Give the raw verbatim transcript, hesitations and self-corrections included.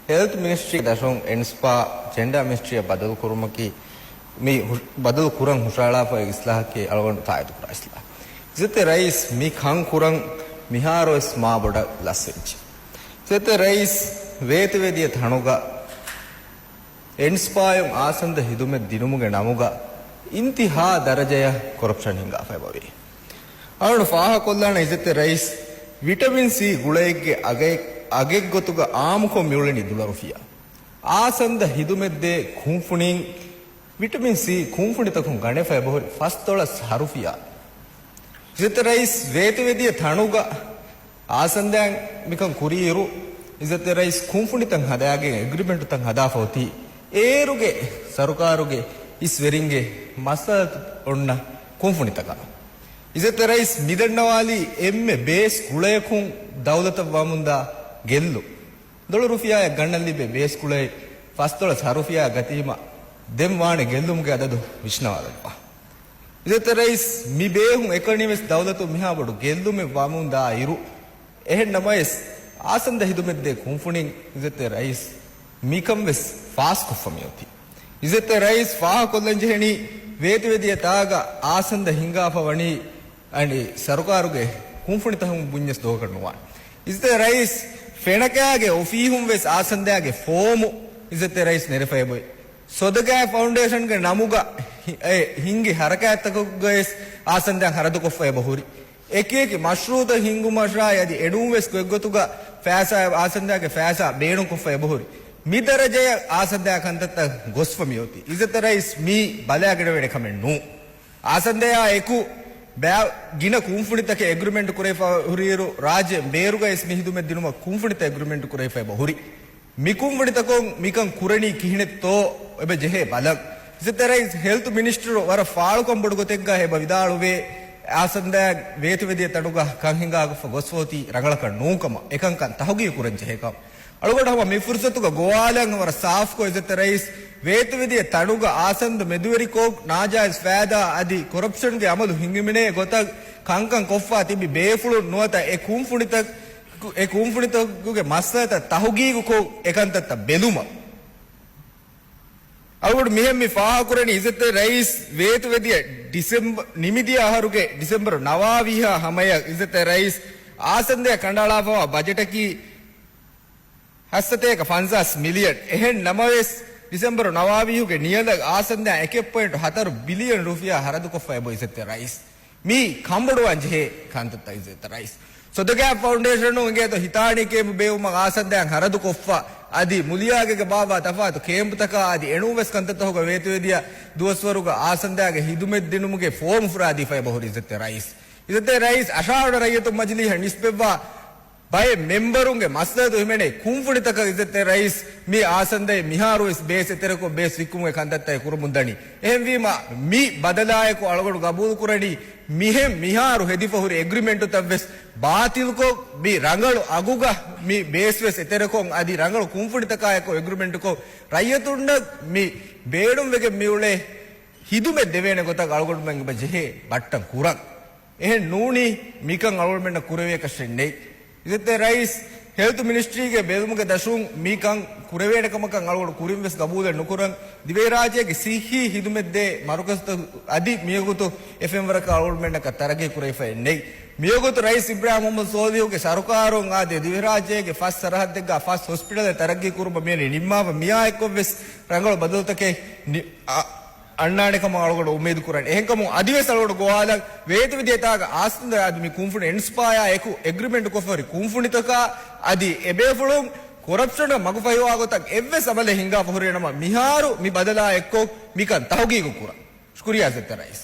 ހެލްތު މިނިސްޓްރީގެ ދަށުން އެންސްޕާ ޖެންޑާ މިނިސްޓްރީއަށް ބަދަލު ކުރުމަކީ، މި ހުށް-، ބަދަލު ކުރަން ހުށަހަޅާފައި އިސްލާހަކީ އަޅުގަނޑު ތާއީދު ކުރާ އިސްލާހެއް. އިއްޒަތްތެރި ރައީސް، މި ކަން ކުރަން މިހާރުވެސް މާ ބޮޑަށް ލަސްވެއްޖެ. އިއްޒަތްތެރި ރައީސް، ވޭތުވެދިޔަ ތަނުގަ އެންސްޕާއިން އާސަންދަ ހިދުމަތް ދިނުމުގެ ނަމުގަ އިންތިހާ ދަރަޖަޔަށް ކޮރަޕްޝަން ހިނގާފައި އެބަވޭ. އަޅުގަނޑު ފާހަގަކޮށްލާނަން އިއްޒަތްތެރި ރައީސް، ވިޓަމިން ސީ ގުޅައެއްގެ އަގެއް-، އަގެއްގޮތުގަ އާއްމުކޮށް މިއުޅެނީ ދުލަރުފިޔާ. އާސަންދަ ހިދުމަތްދޭ ކުންފުނީން ވިޓަމިން ސީ ކުންފުނިތަކުން ގަނެފަ އެބަހުރި ފަސް ދޮޅަސް ހަ ރުފިޔާ. އިއްޒަތްތެރި ރައީސް، ވޭތުވެދިޔަ ތަނުގަ އާސަންދައިން މިކަން ކުރިއިރު، އިއްޒަތްތެރި ރައީސް، ކުންފުނިތައް ހަދާގެން އެގްރިމެންޓުތައް ހަދާފަ އޮތީ، އޭރުގެ ސަރުކާރުގެ އިސް ވެރިންގެ މަސައްކަތު އޮންނަ ކުންފުނިތަކާ. އިއްޒަތްތެރި ރައީސް، މިދަންނަވާލީ އެންމެ ބޭސް ގުޅަޔަކުން ދައުލަތަށް ވަމުންދާ ގެއްލުން. ދޮޅު ރުފިޔާއެއް ގަންނަން ލިބޭ ބޭސް ގުޅައެއް ފަސް ދޮޅަސް ހަ ރުފިޔާއަށް ގަތީމަ، ދެން ވާނެ ގެއްލުމުގެ އަދަދު ވިސްނަވާލައްވާ. އިއްޒަތްތެރި ރައީސް، މި ބޭހުން އެކަނިވެސް ދައުލަތުން މިހާބޮޑު ގެއްލުމެއް ވަމުންދާ އިރު، އެހެން ނަމަވެސް، އާސަންދަ ހިދުމަތްދޭ ކުންފުނިން އިއްޒަތްތެރި ރައީސް މިކަން ވެސް ފާސްކޮށްފަ މިއޮތީ. އިއްޒަތްތެރި ރައީސް ފާހަގަކޮށްލަން ޖެހެނީ، ވޭތުވެދިޔަ ތާގަ އާސަންދަ ހިނގާފަ ވަނީ އަނޑި ސަރުކާރުގެ ކުންފުނިތަކުން ބުންޏަސް ދޯކަށް ނުވާނެ. އިއްޒަތްތެރި ރައީސް، ފެނަކައިގެ އޮފީހުން ވެސް އާސަންދައިގެ ފޯމު އިއްޒަތްތެރި ރައީސް ނެރެފަ އެބައޮތް. ސޮދަގާ ފައުންޑޭޝަންގެ ނަމުގަ ހި-، އެ ހިންގި ހަރަކާތްތަކުގައި ވެސް އާސަންދައިން ހަރަދުކޮށްފަ އެބަހުރި. އެކިއެކި މަޝްރޫއުތައް ހިންގުމަށާއި އަދި އެނޫން ވެސް ގޮތްގޮތުގަ ފައިސާ އާސަންދައިގެ ފައިސާ ބޭނުންކޮށްފަ އެބަހުރި. މި ދަރަޖަޔަށް އާސަންދައި ކަންތައްތައް ގޮސްފަ މިއޮތީ. އިއްޒަތްތެރި ރައީސް މީ ބަލާގަނެވޭނެ ކަމެއް ނޫން. އާސަންދަޔާ އެކު ބައި ގިނަ ކުންފުނިތަކެއް އެގްރިމެންޓް ކުރެވިފަ ހުރިއިރު، ރާއްޖެ ބޭރުގައި ވެސް މި ހިދުމަތް ދިނުމަށް ކުންފުނިތައް އެގްރިމެންޓް ކުރެވިފަ އެބަ ހުރި. މި ކުންފުނިތަކުން މިކަން ކުރަނީ ކިހިނެއްތޯ އެބަ ޖެހޭ ބަލަން. އިއްޒަތްތެރި ރައީސް، ހެލްތު މިނިސްޓަރު ވަރަށް ފާޅުކަން ބޮޑު ގޮތެއްގަ އެބަ ވިދާޅުވޭ، އާސަންދައިން ވޭތުވެދިޔަ ތަނުގަ ކަން ހިނގާކޮށްފަ ގޮސްފަ އޮތީ ރަނގަޅަކަށް ނޫންކަމަށް، އެކަންކަން ތަހުގީގު ކުރަން ޖެހޭކަމަށް. އަޅުގަނޑު ހަމަ މި ފުރުސަތުގަ ގޮވާލަން ވަރަށް ސާފުކޮށް، އިއްޒަތްތެރި ރައީސް، ވޭތުވެދިޔަ ތަނުގަ އާސަންދަ މެދުވެރިކޮށް، ނާޖާއިޒް ފައިދާ އަދި ކޮރަޕްޝަންގެ އަމަލު ހިނގިމިނޭ ގޮތަށް ކަންކަން ކޮށްފަ ތިބި ބޭފުޅުން ނުވަތަ އެ ކުންފުނިތައް، އެ ކުންފުނިތަކުގެ މައްސަލަތައް ތަހުގީގުކޮށް، އެކަންތައްތައް ބެލުމަށް. އަޅުގަނޑު މިހެން މި ފާހަގަކުރަނީ، އިއްޒަތްތެރި ރައީސް ވޭތުވެދިޔަ ޑިސެމްބަ-، ނިމިދިޔަ އަހަރުގެ ޑިސެމްބަރު ނަވާވީހާ ހަމަޔަށް އިއްޒަތްތެރި ރައީސް އާސަންދަޔަށް ކަނޑައަޅާފަވާ ބަޖެޓަކީ ހަސަތޭކަ ފަންސާސް މިލިއަން. އެހެން ނަމަވެސް، ޑިސެމްބަރު ނަވާވީހުގެ ނިޔަލަށް އާސަންދަޔަށް އެކެއް ޕޮއިންޓު ހަތަރު ބިލިއަން ރުފިޔާ ހަރަދުކޮށްފަ އެބަ އިއްޒަތްތެރި ރައީސް. މީ ކަންބޮޑުވާން ޖެހޭ ކަންތައްތައް އިއްޒަތްތެރި ރައީސް. ސޮދަގާ ފައުންޑޭޝަނުން އިނގޭތޯ ހިތާނީ ކޭމްޕް ބޭއްވުމަށް އާސަންދަޔަށް ހަރަދުކޮށްފަ، އަދި މުލިޔާގޭގެ ބާއްވާ ތަފާތު ކޭމްޕްތަކާ އަދި އެނޫން ވެސް ކަންތައްތަކުގަ ވޭތުވެދިޔަ ދުވަސްވަރުގަ އާސަންދަޔާގެ ހިދުމަތް ދިނުމުގެ ފޯމު ފުރާދީފަ އެބަހުރި އިއްޒަތްތެރި ރައީސް. އިއްޒަތްތެރި ރައީސް އަށާރަ ރައްޔިތުން މަޖިލީހަށް ނިސްބަތްވާ ބައެއް މެމްބަރުންގެ މަސްލަހަތު ހިމެނޭ ކުންފުނިތަކަށް އިއްޒަތްތެރި ރައީސް މި އާސަންދައި މިހާރުވެސް ބޭސް އެތެރެކޮށް ބޭސް ވިއްކުމުގެ ކަންތައްތައް ކުރަމުންދަނީ. އެހެންވީމަ މި ބަދަލާއެކު އަޅުގަނޑު ގަބޫލުކުރަނީ މިހެން މިހާރު ހެދިފަ ހުރި އެގްރިމެންޓުތައްވެސް ބާތިލްކޮށް، މި ރަނގަޅު އަގުގަ މި ބޭސްވެސް އެތެރެކޮށް، އަދި ރަނގަޅު ކުންފުނިތަކާއެކު އެގްރިމެންޓުކޮށް، ރައްޔިތުންނަށް މި ބޭނުންވެގެން މިއުޅޭ ހިދުމަތް ދެވޭނެ ގޮތަށް އަޅުގަނޑުމެން އެބަ ޖެހޭ ބައްޓަން ކުރަން. އެހެން ނޫނީ، މިކަން އަޅުގަނޑުމެންނަށް ކުރެވޭކަށެއް ނެތް. އިއްޒަތްތެރި ރައީސް، ހެލްތު މިނިސްޓްރީގެ ބެލުމުގެ ދަށުން މިކަން ކުރެވޭނެ ކަމަކަށް އަޅުގަނޑު ކުރިން ވެސް ގަބޫލެއް ނުކުރަން. ދިވެހިރާއްޖޭގެ ސިއްހީ ހިދުމަތްދޭ މަރުކަޒުތައް އަދި މިވަގުތު އެ ފެންވަރަކަށް އަޅުގަނޑުމެންނަކަށް ތަރައްގީ ކުރެވިފައެއް ނެތް. މިވަގުތު ރައީސް އިބްރާހިމް މުހައްމަދު ސޯލިހުގެ ސަރުކާރުން އާދޭ، ދިވެހިރާއްޖޭގެ ފަސް ސަރަހައްދެއްގަ ފަސް ހޮސްޕިޓަލެއް ތަރައްގީ ކުރުމަށް މިއަނީ ނިންމާފަ، މިއާއެއްކޮށް ވެސް ރަނގަޅު ބަދަލުތަކެއް ނި-، އަ-، އަންނާނެ ކަމަށް އަޅުގަނޑު އުއްމީދު ކުރަން. އެހެންކަމުން އަދިވެސް އަޅުގަނޑު ގޮވާލަން، ވޭތުވެދިޔަ ތާގަ އާސަންދަ އަދި މި ކުންފުނި އެންސްޕާޔާ އެކު އެގްރިމެންޓް ކޮށްފަ ހުރި ކުންފުނިތަކާ އަދި އެބޭފުޅުން ކޮރަޕްޝަނަށް މަގުފަހިވާ ގޮތަށް އެއްވެސް އަމަލެއް ހިނގާފަ ހުރޭނަމަ، މިހާރު މި ބަދަލާ އެއްކޮށް މިކަން ތަހުގީގު ކުރަން. ޝުކުރިއްޔާ އިއްޒަތްތެރި ރައީސް.